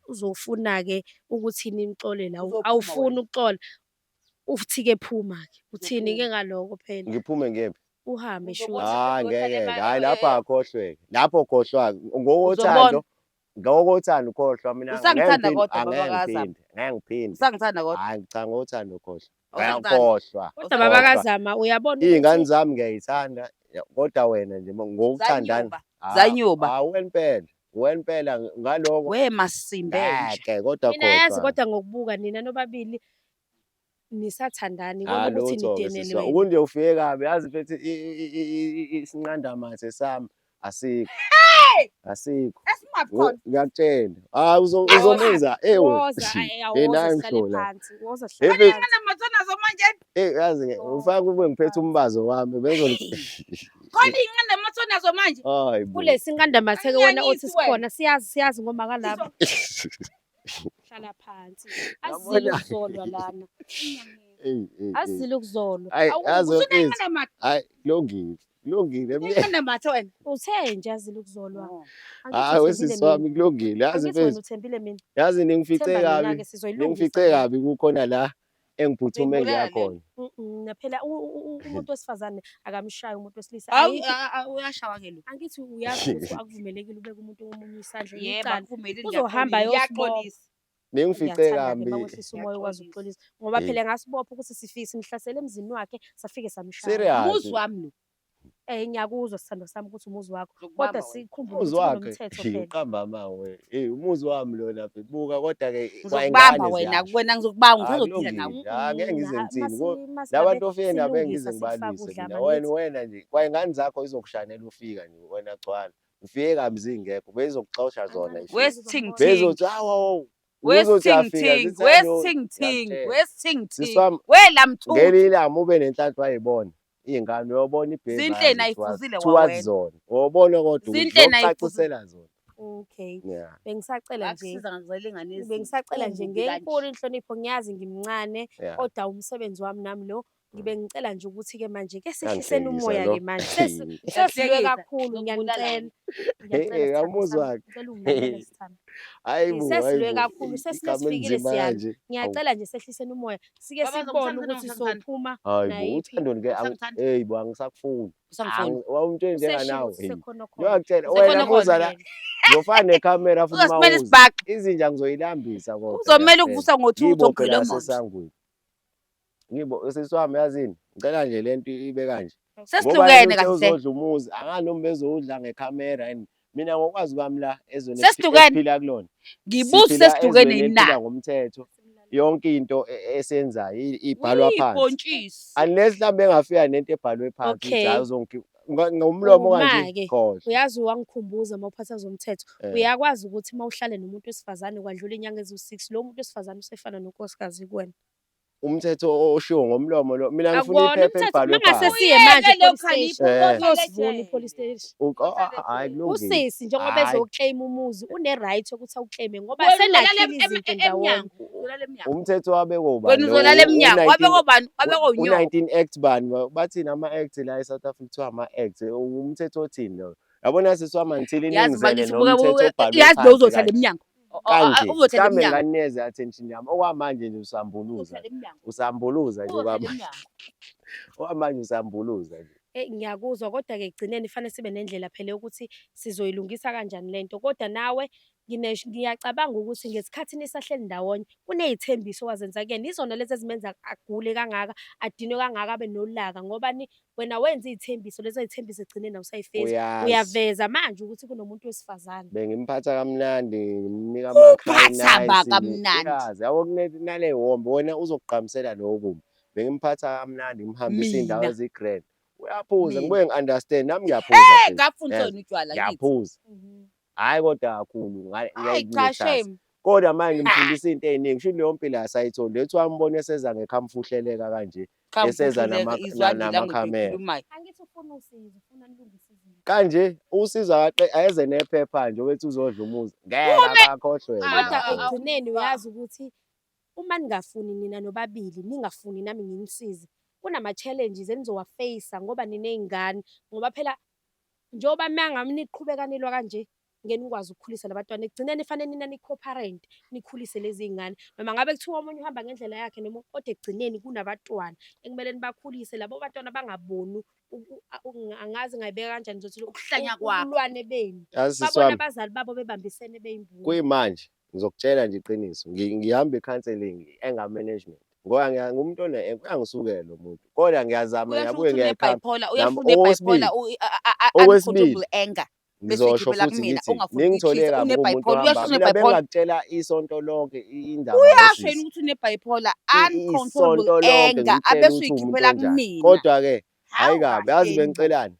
uzofuna-ke ukuthi nimxolele Uzophuma awufuni wena. ukuxola. Uthi-ke phuma-ke. Uthini-ke ngaloko phela? Ngiphume ngiyephi? Uhambe shuthi. Uzobona. Hayi Uyohlala ngeke, hayi lapho akhohlweke. Lapho khohlwa Uzobona. ngokothando, ngokothando ukhohlwa mina ngeke Usangithanda ngiphinde, kodwa angeke baba kaZama. ngiphinde, ngeke ngiphinde. Usangithanda kodwa. Hayi cha ngothando khohlwa. Awusangithandi. Ngiyakhohlwa. Kodwa baba Khohlwa. kaZama uyabona Iy'ngane ukuthi zami ngiyayithanda kodwa wena nje ngokuthandana. Zanyuba. Zanyuba. Hawu wena impela, wena impela ngaloko We masimbe nje. ngeke kodwa mina yazi khohlwa. kodwa ngokubuka nina nobabili nisathandani Hayi ibona ukuthi lutho-ke nidenene sisi wami. wena. Ukunje ufike kabi yazi mfethu isinqandamathe sami asikho. Asikho. Esimaphi khona? Ngiyakutshela. Hayi uzomenza ewe. Woza, ayi, Hey awoza nayi sihlale ngihlola. phansi. Woza Hey sihlale mfethu, phansi. Inqandamathe onazo manje. hey yazi ke ufake ube ngiphethe umbazo wami bezol Khona iy'nqandamathe onazo manje. Hayi bo. Kulesi nqandamathe-ke wena othi Anginyanyisi wena. sikhona siyazi siyazi ngoma kalapho. Hlala phansi. Asizile Yabona. ukuzolwa lana. Eyi, eyi, eyi. Asizile ukuzolwa. Hayi, Awu, yazi mfethu. Usunenqanda Hayi, kulungile. Kulungile. mathe wena. Uthe nje azile ukuzolwa. Angithi Hayi, uthembile wesisi mina. wami kulungile. Yazi Angithi wena mfethu. uthembile mina. Yazi ningifice Themba kabi. mina-ke sizoyilungisa. Ningifice kabi kukhona la engiphuthume Uzoyibulala ngiya le. khona. Phela umuntu wesifazane akamshayi umuntu wesilisa. Hawu Ayikho uyashawa ke lo. angithi uyazi ukuthi akuvumelekile ubeke umuntu omunye isandla Yebo, icala. akuvumelile Uzohamba ayosibopha. ngiyaxolisa. Ningifice Ngiyathanda-ke kabi. uma wehlisa umoya ukwazi Ngiyaxolisa. ukuxolisa ngoba Hey. phela ngasibopha ukuthi sifike simhlasele emzini wakhe safike samshaya. Serious. Umuzi wami lo. Ngiyakuzwa sithandwa sami ukuthi umuzi wakho Ngizokubamba kodwa wena. sikhumbule Umuzi ukuthi wakhe. kunomthetho phela. Uqamba amanga. Hey, umuzi wami lona mfethu. Buka kodwa ke Ngizokubamba wena, wena ngizokubamba Hayi, ngisazodila nawe. kulungile. Ah, ngeke ngize ngithini. Masi Labantu ofike nabo ngeke silungisa ngize sikufake ngibalwise udlame, mina. Wena angithi? wena nje kwayingane zakho izokushanela ufika nje wena gcwala. Ufike kabi zingekho bezokuxosha zona Kancane nje. Wesithing Bezothi hawu uzothi Wesithing uyafika thing, zithi hello. wesithing thing, Ngiyakutshela. wesithing Sisi thing. wami Wela mthuthu. ngelinye ilanga ube nenhlanhla wayibona iy'ngane uyobona Zinhle ibhevane nayifuzile towards wawena. zona uyobona kodwa ukuthi Zinhle nayifuzile. zokucacisela zona. Okay. Yeah. Bengisacela nje Ngakusiza ngakuzala ingane ezinhle. bengisacela nje Umubi kanje. ngenkulu inhlonipho ngiyazi ngimncane Yeah. kodwa umsebenzi wami nami lo ngibe ngicela nje ukuthi-ke manje ke sehliseni Yangihlekisa umoya lo. ke manje. Sesilwe Ngiyakuhlekisa. kakhulu Ngizokubulala ngiyanicela. wena. Ngiyacela Hey, sithandwa umuzi sami, wakhe. ngicela ungilalele sithandwa. Hayi bo, Sesilwe hayi bo. kakhulu, sesine Igama sifikile elinzima siyalwa. kanje. Hawu. Ngiyacela nje sehliseni umoya. Sike Babaza sibone ngisamthanda ukuthi ngisamthanda. sophuma Hayi bo, nayiphi. uthando like Usamthanda? hey bo angisakufuni. Usangifuni. Wawumuntu Useshiwo enjenganawe. ukuthi sekhona khona. Ngiyakutshela Usekhona wena khona. muza la ngiyofana nekhamera futhi Uzosimela mawuza. isibhaxu. Izinja ngizoyilambisa kodwa. Uzomela ngiyakutshela. ukuvusa ngo-2 Ngibo uthi phela ngigile manje. sesangweni. Ngibo sisi wami yazini. Ngicela nje lento ibe kanje. Ngoba Sesihlukene yena uthe kahle. uzodla umuzi, angani noma bezowudla ngekhamera and mina ngokwazi kwami la ezweni Sesihlukene. esiphila kulona. Ngibuza Siphila sesihlukene ezweni yini na? eliphila ngomthetho. Yonke into esiyenzayo ibhalwa phansi. Uyibhontshisi. Unless mhlawumbe engafika nento ebhalwe phansi ukuthi Okay. hayi ngomlomo kanje Uma-ke khohlwa. uyazi wangikhumbuza uma uphatha zomthetho. Uyakwazi ukuthi uma uhlale nomuntu wesifazane kwadlula inyanga eziwu-6 lo muntu wesifazane usefana nonkosikazi kuwena. Umthetho oshiwo ngomlomo lo. Mina ngifuna Akuwona iphepha umthetho elibhalwe mangase phansi. siye manje Uyeke leyo e-police station. khalipho, Uyosivuna i-police station. Hayi kulungile. Usisi njengoba Hhayi. ezoclaim umuzi une-right yokuthi awuclaime ngoba Wena uzolala senakhile izinto ndawonye. emnyango. Uzolala emnyango. Umthetho wabekwa ubani? Wena uzolala emnyango. Wabekwa ubani? Wabekwa unyoko. U-19 Act bani? Bathini ama-act la e-South Africa kuthiwa ama-act. Umthetho othini lo? Yabona sisi wami until Yazi ningizele bakithi nomthetho obhalwe yazi lo phansi uzohlala kanje. emnyango. Kanje. Uzohlala Mhlawumbe emnyango. nganinikeza i-attention yami. Okwamanje nje usambuluza. Uzohlala emnyango. Usambuluza nje Uzohlala okwamanje. emnyango. Okwamanje usambuluza nje. Ngiyakuzwa kodwa-ke ekugcineni fanele sibe nendlela phela yokuthi sizoyilungisa kanjani lento. Kodwa nawe ngiyacabanga ukuthi ngesikhathi nisahleli ndawonye kuney'thembiso owazenza kuyena. Izona lezi ezimenza agule kangaka, adinwe kangaka, abe nolaka ngoba wena wenza iy'thembiso, lezo y'thembiso ekugcineni awusayifezi. Uyazi. Uyaveza manje ukuthi kunomuntu wesifazane. Bengimphatha kamnandi, ngimnika Uphatha ama-car ba nice, kamnandi. uyazi yabo kunale wombe wena uzokugqamisela lokho kubi. Bengimphatha kamnandi ngimhambisa iy'ndawo Mina. ezi-grand. Uyaphuza Mina. ngibuye ngi-understand nami ngiyaphuza Hey, futhi. ngafundisa Yes, wena utshwala kithi. ngiyaphuza. Hhayi kodwa kakhulu Hayi cha shame. Kodwa manje ngimfundisa into ey'ningi shuthi leyo mpilo asayitholi. Lethi wambona eseza ngekhamfuhleleka kanje. Eseza Izwani language namakhamera. oyikhulumayo. Angithi ufuna usizo, ufuna nilungise izinto. Kanje usizo eze nephepha nje obethi uzodla umuzi. Ngeke akakhohlwe. Kodwa Ah, ekugcineni uyazi ukuthi uma ningafuni nina nobabili, ningafuni nami nginisize, kunama-challenges enizowa-face-a ngoba niney'ngane. Ngoba phela njengoba mangabe niqhubeka nilwa kanje, ngeke nikwazi ukukhulisa la bantwana. Ekugcineni fanele nina ni-co-parent, nikhulise lezi y'ngane. Noma ngabe kuthiwa omunye uhamba ngendlela yakhe noma kodwa ekugcineni kunabantwana ekumele nibakhulise. Labo bantwana bangaboni angazi ngayibeka kanjani ngizothi Ukuhlanya kwakho. ubulwane benu. Yazi sisi Babone wami abazali babo bebambisene beyimbulu. kuyimanje ngizokutshela nje iqiniso. Ngihamba i-counselling, anger management. Ngoba ngumuntu uyangisukela lo muntu. Kodwa ngiyazama Uyasho ngiyabuye ukuthi ngiyayikhama. une-bipolar, Nam- uyasho une-bipolar, okwesibili, uncontrollable anger. Bese Ngizosho uyigibela futhi kumina ngithi ongafuni ningithole ukuyikhisa, kabi kumuntu une-bipolar, ohamba. uyasho Mina une-bipolar. bengingakutshela isonto lonke indaba Uyasho ngosisi. yena ukuthi une-bipolar, Isonto uncontrollable lonke anger, ngikutshela abese ukuthi uwumuntu uyigibela onjani. kumina. Kodwa-ke hhayi Hawu kabi, yazi kahleni bo. bengicelani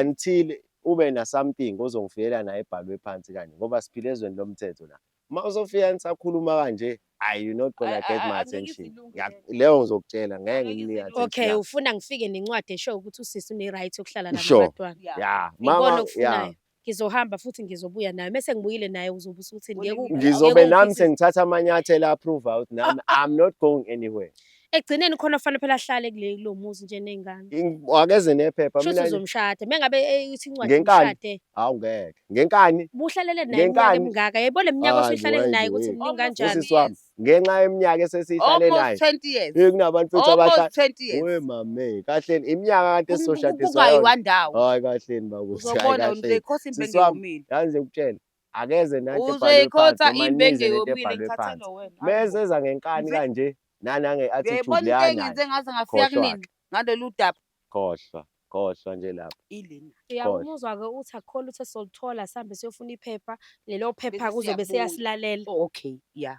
until ube na something ozongifikela naye ebhalwe phansi kanje ngoba siphila ezweni lomthetho la. Uma uzofika nisakhuluma kanje, ayi you're not gonna get my Angeke attention. izilunge lento. Leyo ngizokutshela ngeke Angeke ngikunike izilunge. attention Okay, yakho. ufuna ngifike nencwadi eshoyo ukuthi usisi une-right yokuhlala Sure. nabantwana. Yeah. Yeah, Ikona mama, yeah. okufunayo. Ngizohamba futhi ngizobuya naye. Mese ngibuyile naye uzobe usuthini? Ngeke Ngizobe ngeke nami ungiphikise. sengithatha amanyathelo a-prove out nami I'm not going anywhere. Ekugcineni khona kufanele phela ahlale kule kulo muzi nje ney'ngane. Akeze nephepha Shuthi mina nje. uzomshada. Mengabe ithi incwadi Ngenkani. umshade. Hawu ngeke. Ngenkani. Ubuhlalele naye iminyaka Ngenkani. emingaka. Yayibona le minyaka Hayi bo, osuhlalele hayi naye bo, ukuthi hey. miningi kanjani. Usisi wami ngenxa yeminyaka esesiyihlale naye. Almost 20 years. Hey kunabantu futhi abahlala. Almost 20 years. We mame, kahleni iminyaka kade sizoshadiswa yona. Kungayiwa ndawo. Hayi kahleni bakuthi, hayi Uzobona kahleni. uzoyikhotha Sisi imbenge wami, yomile. yazi nje ukutshela, akeze nanto ebhalwe phansi Uzoyikhotha noma imbenge nize lento yomile ebhalwe ngikhathele phansi. wena. Mese eza ngenkani kanje nanange-attitude Uyayibona into le anayo. engenze ngaze ngafika Khohlwa kunini ke. ngalolu daba. Khohlwa, khohlwa nje lapho. Ilena. Khohlwa. Uyamuzwa-ke uthi akukho lutho esizoluthola sihambe siyofuna iphepha. Lelo phepha Bese kuzobe siyabuya. seyasilalela. Oh, okay, yeah.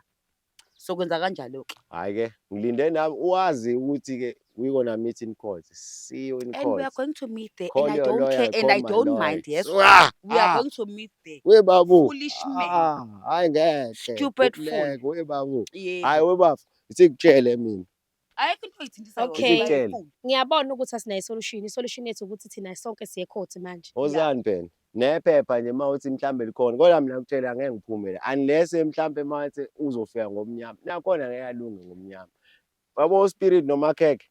Sokwenza kanjalo-ke. Hhayi-ke ngilinde nami uwazi ukuthi-ke we gonna meet in court. See you in And we court. are going to meet there Call and I your don't lawyer, care and call I my don't lawyer. mind, yes. Ah, We are ah. going to meet there. We babu. Foolish man. Ah, hayi ngeke. Stupid fool. Kuhleke, we babu. Yebo. Hayi we babu. Isikutshele mina. Ayikho into oyithintisa yona. Okay. Isikutshele. Ngiyabona ukuthi asinayo isolution. Isolution yethu ukuthi thina sonke siye court manje. Wozani phela. Nephepha nje uma uthi mhlambe likhona kodwa mina ngikutshela ngeke ngiphume la unless mhlambe uma uthi uzofika ngomnyama nakhona ngeke alunge ngomnyama. Yabo uSpirit noMakhekhe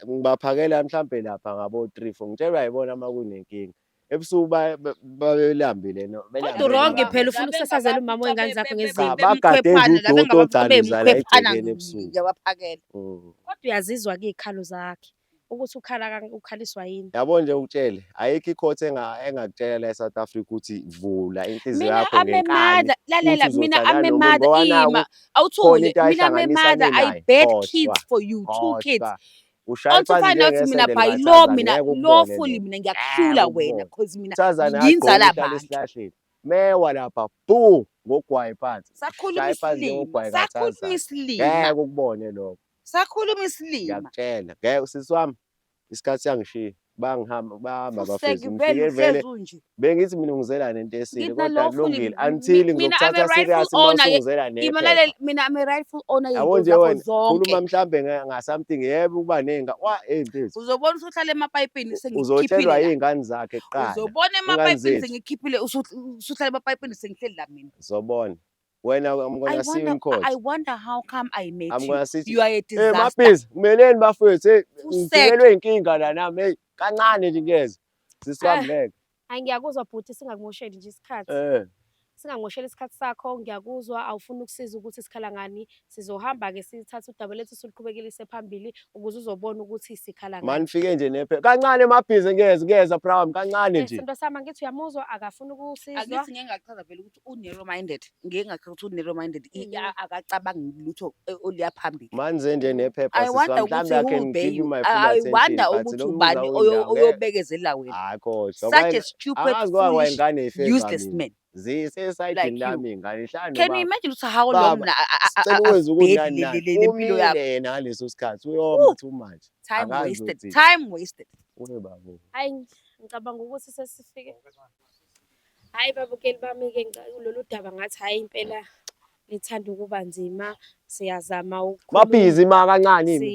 ngibaphakela mhlambe lapha ngabo 3 4 ngitshelwa yibona uma kunenkinga. Ebusuku babelambile no Kodwa belambile urongi nabanye. phela ufuna ukusasazela umama wey'ngane zakho Cha, ngezinto. bagade nje udoti ogcaluza la egcekeni ebusuku. Ngiyabaphakela. Kodwa uyazizwa-ke iy'khalo zakhe ukuthi ukhala ukhaliswa yini. Yabo nje ukutshele ayikho icourt engakutshela la eSouth Africa ukuthi vula inhliziyo Mina yakho I'm a ngenkani. mother. Lalela uthi mina uzothandana I'm a nomuntu mother. ngoba naku Ima. khona Awuthule. into Mina I'm a ayihlanganisane mother. I naye. bear Khohlwa, kids for you. Two kids. khohlwa. Ushaya On to phansi find out mina njengesende by law likaTarzan, mina ngeke ukubone lawfully lokho. mina Ngeke ngiyakuhlula wena ukubone. cause mina Tarzan ngiyinzala agqoke uhlala bantu. esihlahleni. Mewa lapha bu ngogwayi phansi. Sakhuluma Shaya phansi isilima. njengogwayi Sakhuluma kaTarzan. isilima. Ngeke ukubone lokho. Sakhuluma isilima. Ngiyakutshela. Ngeke sisi wami isikhathi siyangishiya. Bangihamba bahamba Fuseki bafethu. vele Ngifike vele uhlezi unje. bengithi mina ngizela nento esile Ngithi kodwa lawfully kulungile until mina I'm a ngizokuthatha rightful serious uma owner. usungizela Ima nephepha. lalela mina I'm a rightful owner Yabo yey'nto nje zakho wena zonke. khuluma mhlambe nga-something yebo ukuba ney'ngane wa hey mfethu Uzobona usuhlala emapayipini sengikukhiphile uzotshelwa la. iy'ngane zakhe kuqala. Uzobona Ingane emapayipini zethu. sengikhiphile usuhlala emapayipini sengihleli la mina. Uzobona. Wena I'm I gonna see you wonder in court. I wonder how come I met I'm you. gonna see You are a Hey disaster. mabhizi, kumeleni bafethu hey Fuseki. ngifikelwe inkinga la nami hey kancane nje ngiyeza. Sisi wami Ah. ngeke. Hayi ngiyakuzwa bhuti singakumosheli nje isikhathi. Eh. Singakumosheli isikhathi sakho ngiyakuzwa awufuni ukusiza ukuthi sikhala ngani. Sizohamba-ke sithathe udaba lethu siluqhubekelise phambili ukuze uzobona ukuthi sikhala ngani. Manifike nje nephepha kancane mabhizi ngiyeza ngiyeza bra kancane Eh, nje. Sithandwa sami angithi uyamuzwa akafuni ukusizwa. Angithi ngeke ngachaza vele ukuthi u-narrow minded. Ngeke ngachaza ukuthi u-narrow minded. Akacabangi lutho oluya phambili. Manize nje nephepha I sisi wonder wami ukuthi mhlambe I who can will bear give you you. my full I attention wonder but ukuthi lo muzi ubani awuyindawo ngeke. oyobekezela wena. Hayi khohlwa. Such a stupid, Angazi kwa foolish, wayengane ifeva useless mina. man Zisesayidini like you. lami iy'ngane ihlala Can you nobaba. imagine ukuthi how long Baba, mina sicela ukwenza ukuthi I've nani nani. le mpilo yakho. Umile yena ngaleso sikhathi uyoma too much. Time Akazi wasted. uthini. Time wasted. We babo. Hayi ngicabanga ukuthi sesifike. Hhayi babukeli bami-ke lolu daba ngathi hhayi impela lithanda ukuba nzima. Siyazama ukukhuluma. Mabhizi ma kancane imi.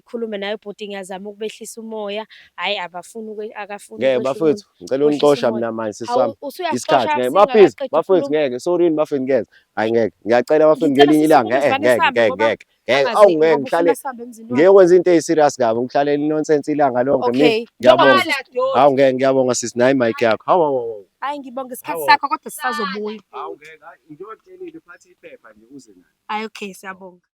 Sikhulume naye ubhuti ngiyazama ukubehlisa umoya. Hhayi abafuni akafuni Ngeke ukwehla umoya. bafethu ngicela Wehlisa unixosha umoya. mina manje sisi Hawu wami. usuyasixosha Isikhathi ngeke. Mabhizi singakaqedi bafethu ukukhuluma. ngeke. Sorry bafethu ngeke. Hayi ngeke. Ngiyacela bafethu Ngicela ngelinye ilanga. sisukume Eh sivane ngeke sihambe ngeke ngoba ngeke. Ngeke angazi awu ngeke ngoba ufuna ngihlale sihambe emzini wakhe. ngeke kwenza into eyi-serious kabi ngihlalela i-nonsense ilanga lonke mina. Okay. Ngiyabonga. Sala doti. Hawu ngeke ngiyabonga sisi nayi mic yakho. Hawu hawu hawu. Hhayi ngibonga isikhathi Hawu. sakho kodwa sisazobuya. Hawu ngeke. Ngiyotshelile uphathe iphepha nje uze nalo. Hhayi okay siyabonga.